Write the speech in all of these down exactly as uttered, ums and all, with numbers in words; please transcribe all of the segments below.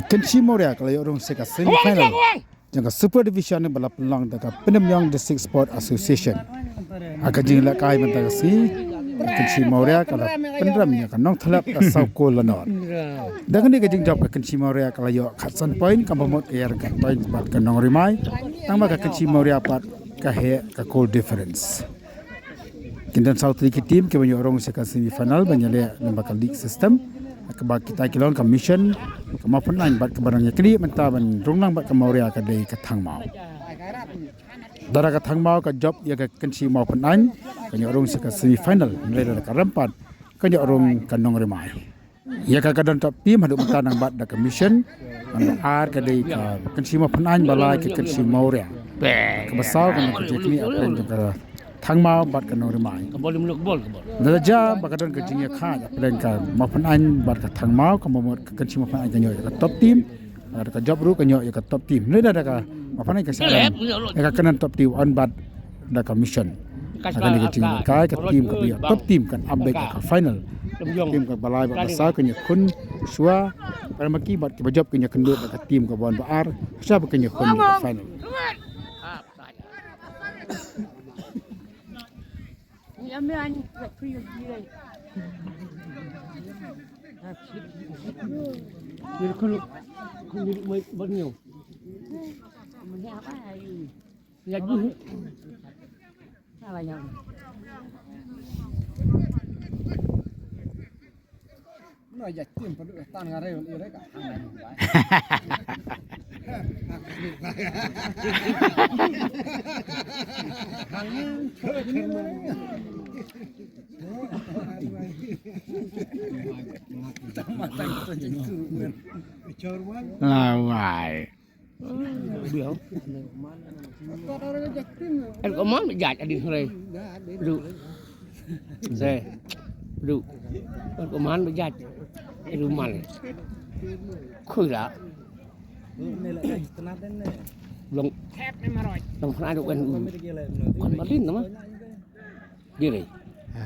Kynshi Mawria ka la ïoh rung sha ka semi final jong ka Super Division ba la pynlong da ka Pyndemïong District Sport Association. Ha ka jinglehkai mynta ka sngi, Kynshi Mawria ka la pynrem ïa ka Nongthlep da saw kol la nod. Da kane ka jingjop ka Kynshi Mawria ka la ïoh khatsan point, ka Mamut ka ïaryngkat point bad ka Nongrimai. Tangba ka Kynshi Mawria pat ka heh ka goal difference. Kin don saw tylli ki team kiban ïoh rung sha ka semi final ban ïaleh lyngba ka league system. Kaba kita ki long ka Mission, ka Mawphanaiñ bad kaba dang ïaknieh mynta ban rung lang bad ka Mawria ka dei ka Thangmaw. Lada ka Thangmaw ka jop ïa ka Kynshi Mawphanaiñ, kan ïoh rung sha ka semi final. Lada ka rem pat, kan ïoh rung ka Nongrimai. Ïa ka ka don top team haduh mynta nang bat da ka Mission. Kaba ar ka dei ka Kynshi Mawphanaiñ, ba lai ka Kynshi Mawria. Kaba saw ka dei ka jingïaknieh hapdeng jong ka Thangmaw bad ka Nongrimai. Ka bol, ka bol, ka bol. Lada jia ba ka don ka jingïaknieh hapdeng ka Mawphanaiñ bad ka Thangmaw, ka Mamut, ka Kynshi Mawphanaiñ kan ïoh ïa ka top team. Lada ka jop ruh kan ïoh ïa ka top team. Lada ka Mawphanaiñ ka sah ïa ka kynhun top team, yn bat da ka Mission. Ha kane ka jingïalehkai ka team kaba ïoh top team kan ap beit ha ka final. Ka team kaba lai bad ba saw kan ïakhun shuwa. Para ma ki bad kiba jop kan ïakynduh da ka team kaba wan ba ar, shuwa ba kan ïakhun ha ka final. Lawai. Em, ko man ba jait adi hre. Du. Se. Du. Em, ko man ba jait. Du mal. Khui la. Long. Long phna wen u. Kon malin nama. Dire. Ha?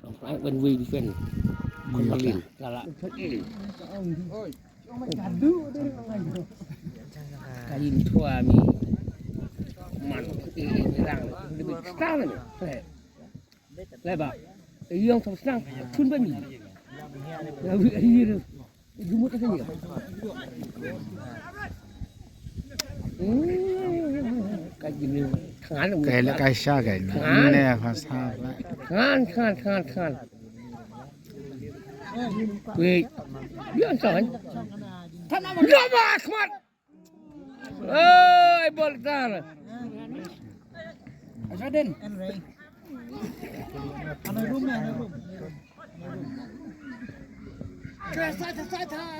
Long phna wen wi wen. Kon malin. La la. Ka yin thua mi. Man, i, i, i rang, i, i, star ni. Le. Le ba. I yong thong snang, chun ba mi. Le, i, i, i, i, jumut ka ni. Hmm, ka yin ni. Thangan. Ka le ka sha ka ni. Thangan. Ne, fa sa. Thangan, thangan, thangan, thangan. Wait. Biang sa kan? Nama khmat. Oi, bol tar. Asadin.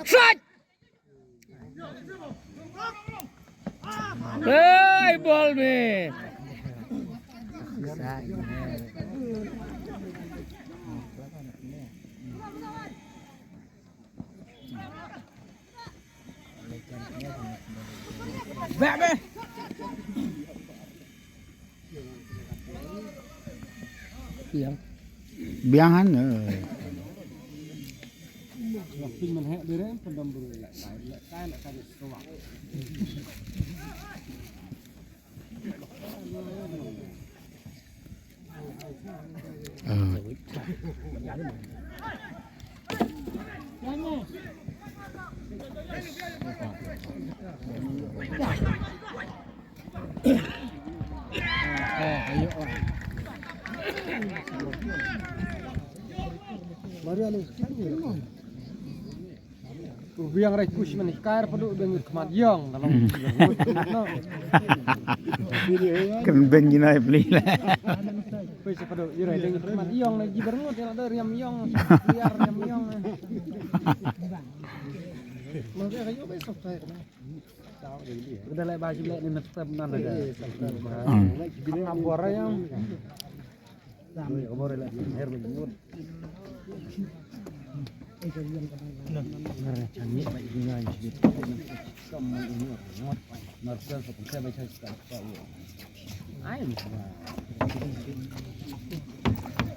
Sat. Oi, bol me. Biang. Biang han. Mariano. U biang rai kush man kar padu biang khmat yong dalam. Kan ben ni nai beli lah. Kush padu yu rai deng khmat yong na ji berngut ya da riam yong. Biar riam yong. Mangke kayu be sokai. Kita lai ba ji le ni na step nan da. Abor yong.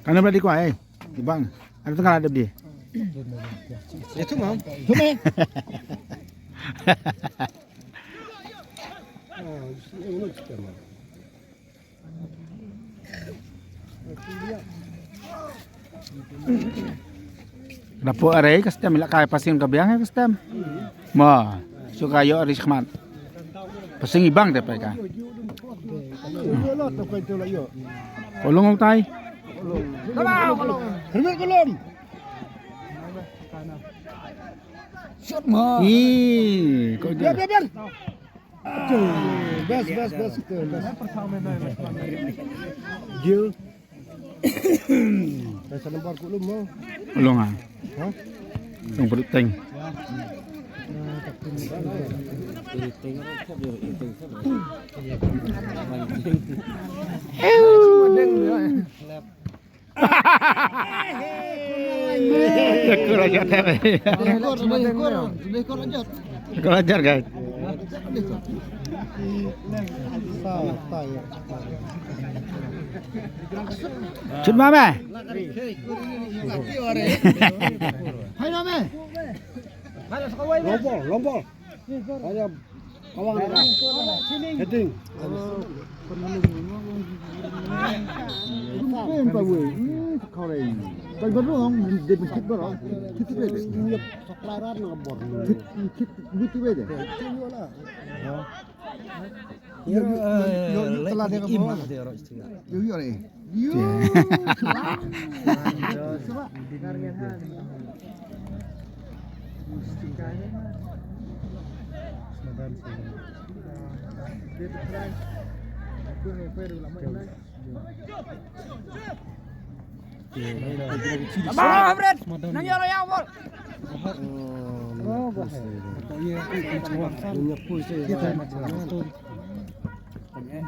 Kana ba di kwa eh. Di bang. Ada tengah ada di. Itu mau. Itu mau. Dapoh arei ka stem ila kai pasing ka biang ka stem. Ma, suka yo ari khmat. Pasing ibang deh pai ka. Kolong utai. Helmet kolong. Shot ma. Ih, kau biar, biar, biar. Best, best, best. Gil. Dah salam bar kulum mo. Ulung ah. Ha? Ulung perut teng. Ya kurang ajar. Kurang ajar, guys. Chut mama. Hai mama. Long ball, long ball. Kawang heading.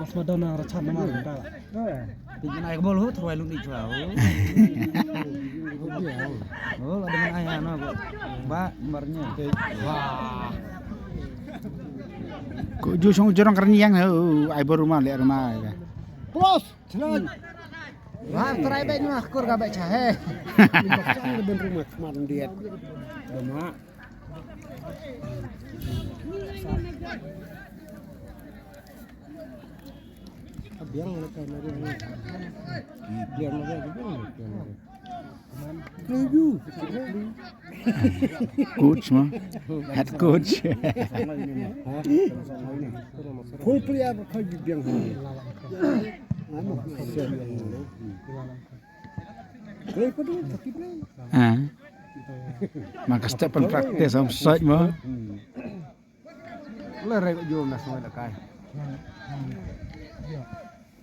Bas madana rachan nama kita. Pijin ai kebol ho, terwai luni chua. Oh, ada mana ai ano ko. Ba, marnya. Wah. Ko ju song jorong kerniang ho, ai baru ma le rma. Plus, jelas. Wah, terai baik ni mah kur ka baik cah. Ini baksan lebih rumah kemarin dia. Rumah. Biang na ka na ri. Biang na ka biang na ka. Laju. Coach ma. Head coach. Full player ka biang. Anu. Play ko tu, tapi play. Ah. Maka step pen practice am side ma. Le re ko jom na semua dekai.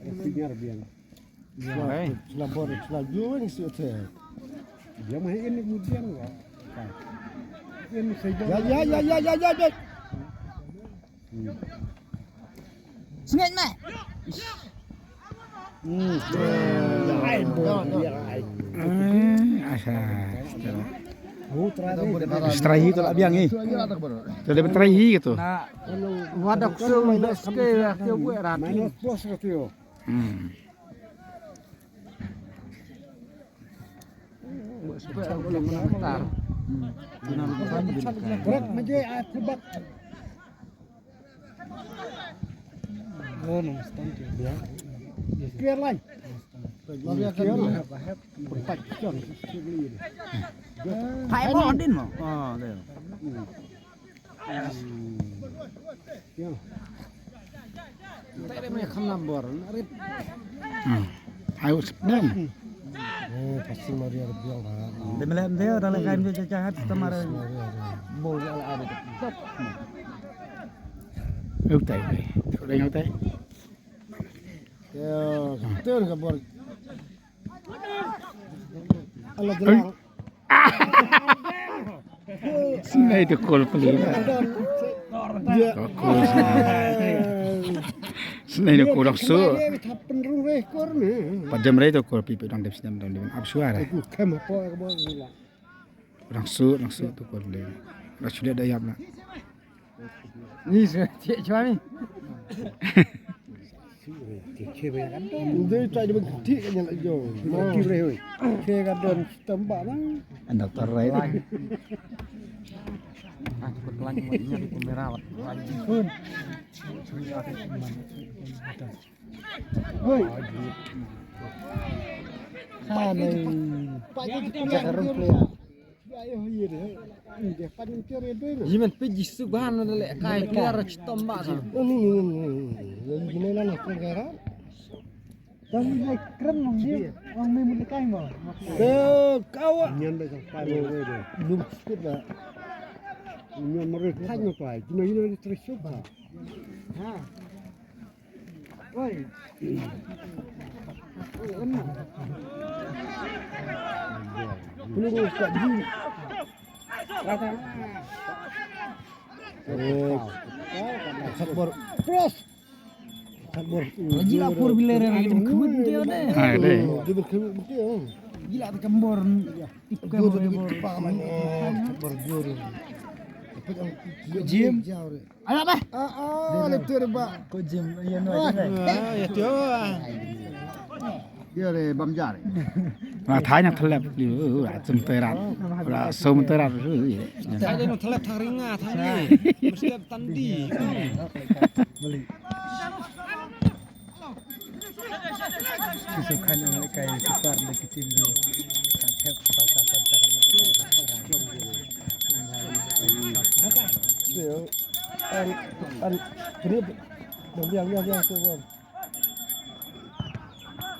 Senior biang. Selalu, selalu bor, selalu jual ni siapa? Dia mah ini kemudian lah. Ini saya. Ya, ya, ya, ya, ya, ya, ya. Sengit meh. Hmm. Ai, bor, ya, ai. Eh, asal. Strai tu lah biang ni. Tu dia strai gitu. Wadak tu minus ke ya, ke buat rati. Minus plus rati. Hmm. Berat meje ai kubak. Oh, no, stand tu. Ya. Clear line. Clear line. Empat jam. Hai mo din mo. Ah, dia. Hmm. Ai u sep nem. Oh, pasti Maria Rebiang dah. Dia melihat dia dah lekan dia cacat tamar. Bol ala ada. Utai, utai. Utai, utai. Ya, betul ka bor. Ala jelang. Snei tu kol peli. Ya. Kol snei. Snei tu kol su. Pat jam rei tu kol pi pi dang dep snem dang dep ap suara. Kam apa ka bor gula. Rang su, rang su tu kol peli. Rang su dia dayap na. Ni se cek cuan ni. Dia tak ada berhenti kan yang lagi jauh. Mati boleh oi. Ke kadon tambah lah. Anda tarai tu. Ah, cepat kelang, buat ingat di kamera, buat. Pun. Hoi. Hai. Jaga rumput ya. Yi men piji subhan na le kai clear chitom ba sa. Ni ni ni ni. Dah mulai keren dong dia. Orang main mulai kai mau. Ke kawa. Nyan dah sampai mulai dia. Lum sikit dah. Nyan mari kai mau kai. Cuma ini ada terus coba. Ha. Oi. Peluru kat Ji. Oh. Sakbor. Cross. Sakbor. Ji la por bilere na jom khmut dia deh. Hai deh. Jom khmut dia. Gila tu kembor. Ikut kembor. Sakbor jor. Jim. Ayo bah. Ah, ah, le tur ba. Ko Jim, ya no. Ah, ya tu. Dia le bam jar. Wah, thanya thelep. Wah, sem terat. Wah, sem terat. Thanya no thelep thang ringa thang ni. Mesti tandi. Beli. Ki sukhan ïa ka super da ki team di. Ka thep ka ka ka ka. An an kini biang biang biang tu kan.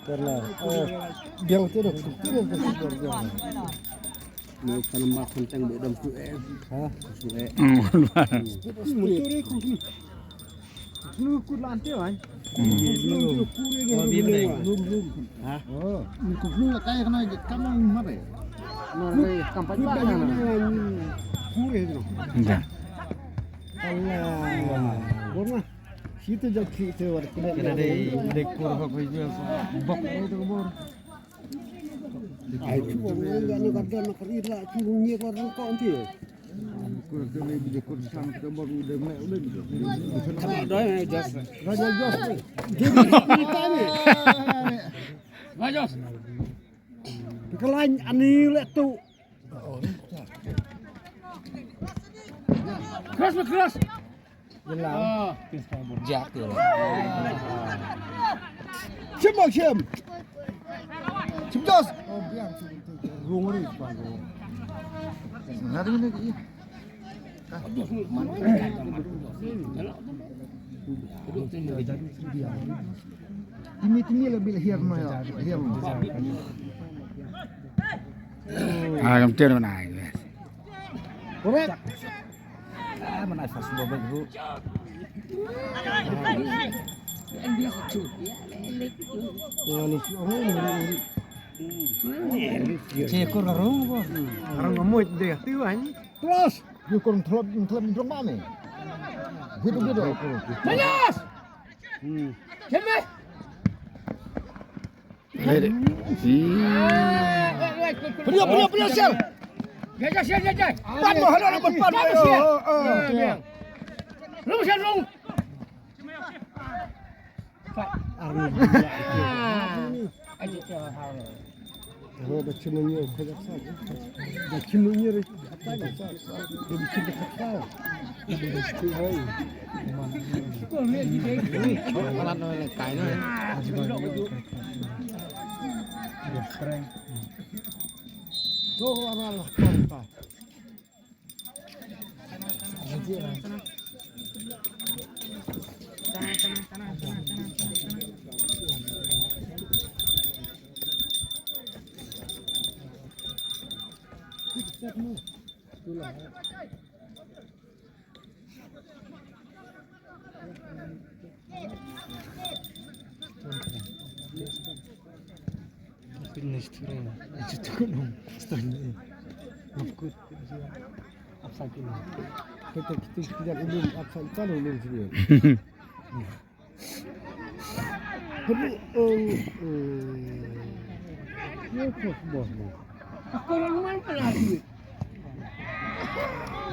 Karena oh biang tu tu tu tu biang. Mai kan ba kan tang be dam tu eh. Ha? Tu eh. Hmm. Motor eh ku. Lu kut lan te wan. Hmm. Lu kut le. Oh, bi le. Lu lu. Ha? Oh. Lu kut lu la kai kana kam mar eh. Mar eh kam pa ba. Kut le. Ja. Allah. Bor na. Situ jak situ war kena. Kena dei dei kur ba ko ju. Bok itu bor. Ai tu ni kan dah nak ri la tu ni ko ran ko anti. Rajos. Kelain ani le tu. Keras, keras. Jelas. Jak tu. Sim bang sim. Sim jos. Rung ri pa rung. Nah tu ni. Timi timi la bil hiar ma ya. Hiar ma. Ah, kam ter na. Correct. Ah, mana fast ball tu. Cek kor karung ko. Karung kamu dia tu kan. Plus, you kurang telap telap dong mami. Gitu gitu. Terus. Hmm. Siapa? Ready. Priyo, priyo, priyo, Sel. Jai, jai, jai, jai, jai. Pan mo, halo, halo, pan mo. Jai, Sel. Oh, oh. Jai, jai. Rung, Sel, rung. Arung. Ah. Ayo, Sel, halo. Oh, da chim nyo, ko da sa. Da chim nyo re.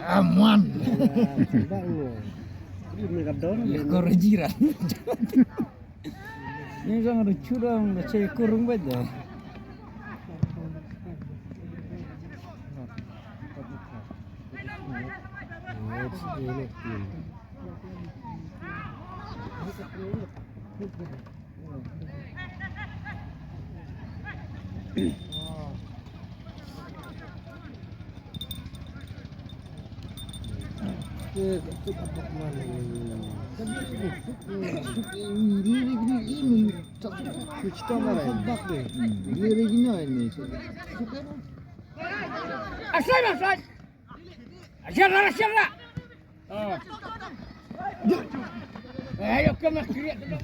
Amuan. Ini ka dor. Ya, kor jiran. Ini sang ada curang, ada cek kurung baca. Asal, asal. Asyik lah. Oh. Ayo ke mak kriak tu.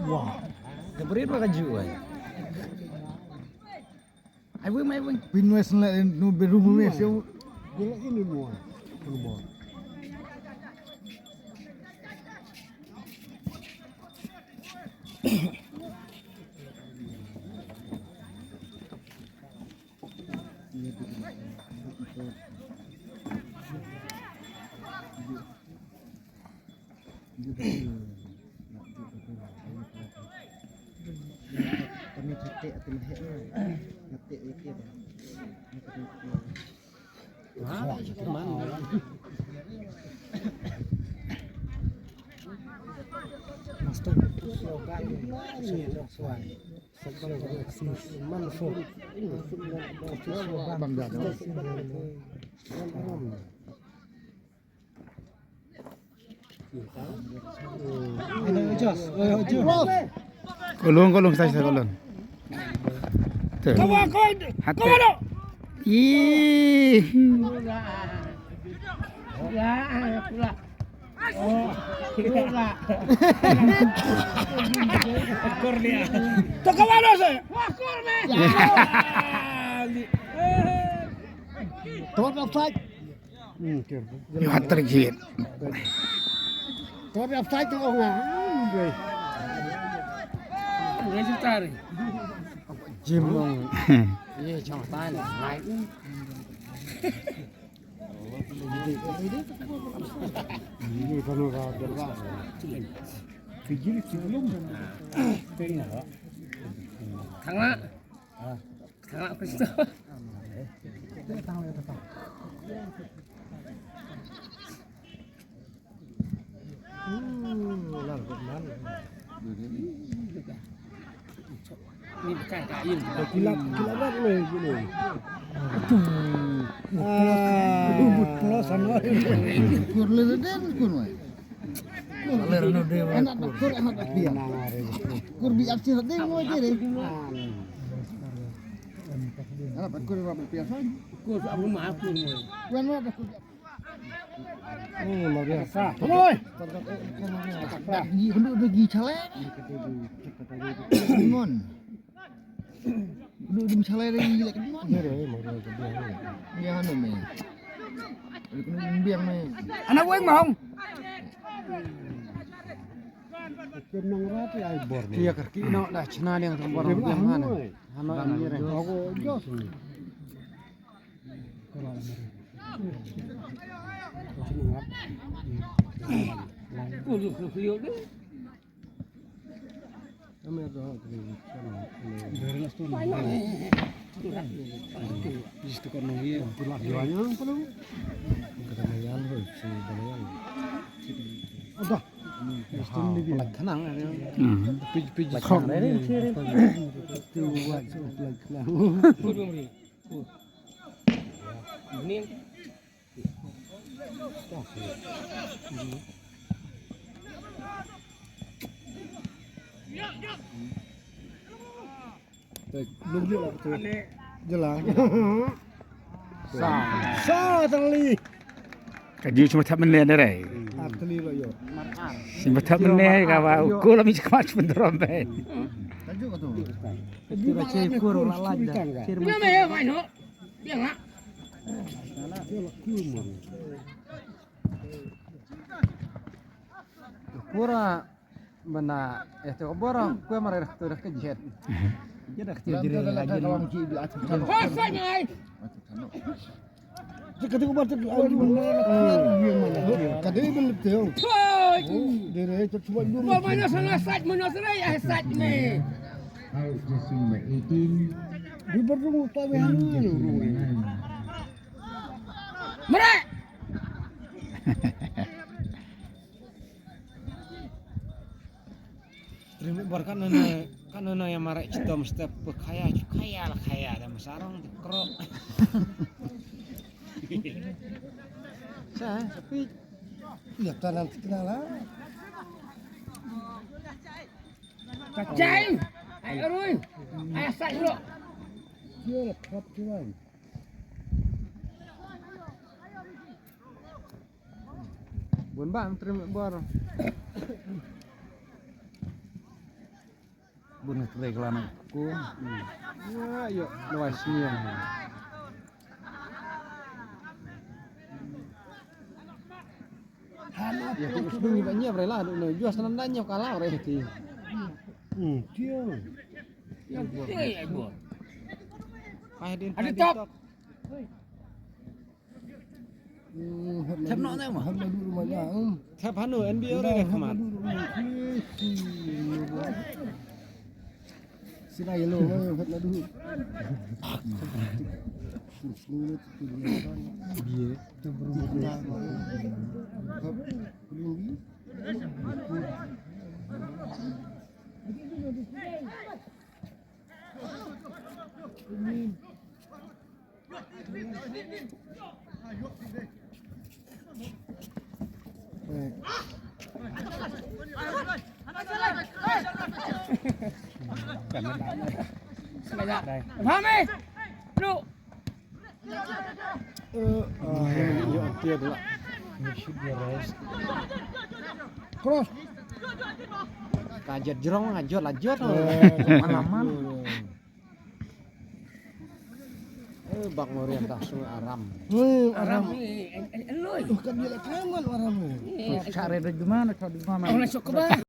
Wah. Jabrit ba ka ju ai. Ai wei mai wei. Pin wei sen la no be ru wei se. Gula ini mo. Mo. Kolong, kolong, sai, sai, kolong. Tuh. Hati. Ih. Akur dia. Tuh, kawan lo, saya. Akur, men. Ya. Tuh, offside. Hmm, kir. Yo, hat-trick hit. Tuh, offside tuh, oh, nggak. Hmm, bre. Nggak cerita, bre. Jim dong. Iya, jangan tanya. Naik. Ini kan udah jelas. Pijil sebelum. Tengok. Tengok. Tengok ke situ. Hmm, lar kok man. Ni bukan kain. Kilat, kilat banget nih gini. Aduh. Ah. Aduh, but plus sana. Kur le den kun wai. Kur le no de wai. Anak kur, anak dia. Kur bi absi de mo de. Anak kur bi absi. Kur aku mah aku. Wan ma kur. Hmm, luar biasa. Oi. Dak gi, dak gi chalai. Mon. Dak gi chalai dak gi lek mon. Dia anu me. Biang me. Anak weng mau. Kemang rati ai bor. Kia kerki no dah chena dia tong bor biang mana. Anu ni re. Aku jos. Sa. Sa tali. Ka ju shu thap mynne ne re. Ar tali lo yo. Shu thap mynne ka ba u kol mi chak mach pyndorom be. Ka ju ka tu. Ka ju ba che kur la la da. Che ma. Biang ah. Pura bana, eh, tu bora kue mara dah tu dah kejut. Ïa da kata dia lagi. Hoi, sai mai. Ka dei ban lep teo. Hoi. Dei re, tu cuba dulu. Gol mana sana, sat mana sana, eh, sat me. Out jersey number eighteen. Di berung tu me. Merek. Trim bor kan nana, kan nana ïa mareh chitom step pe khaya, chu khaya la khaya da masarong de krok. Sa, tapi ïa tanan tikna la. Kacai. Ai arui. Ai asai lo. Dia la khap tuan. Bun ba trim bor. Bun ngi trei klan ku. Ya, yo, dua sini. Ya, tu sini ba nyep rela, no, juas nanda nyep kalah re ti. Hmm, dia. Ya, ya, ya. Ada tok. Thep noh ne ma? Thep hanu N B A ore ne khmat. Sina yellow, thep nadu. Biye. Fahmi! Lu! Cross. Ka jot jrong, ka jot la jot. Malaman. Eh, bak morian ta su aram. Hei, aram. Aram, eh, eh, eh, loi. Bukan dia lah kawan aram. Eh, cara dia gimana, kalau di mana? Orang suka bah.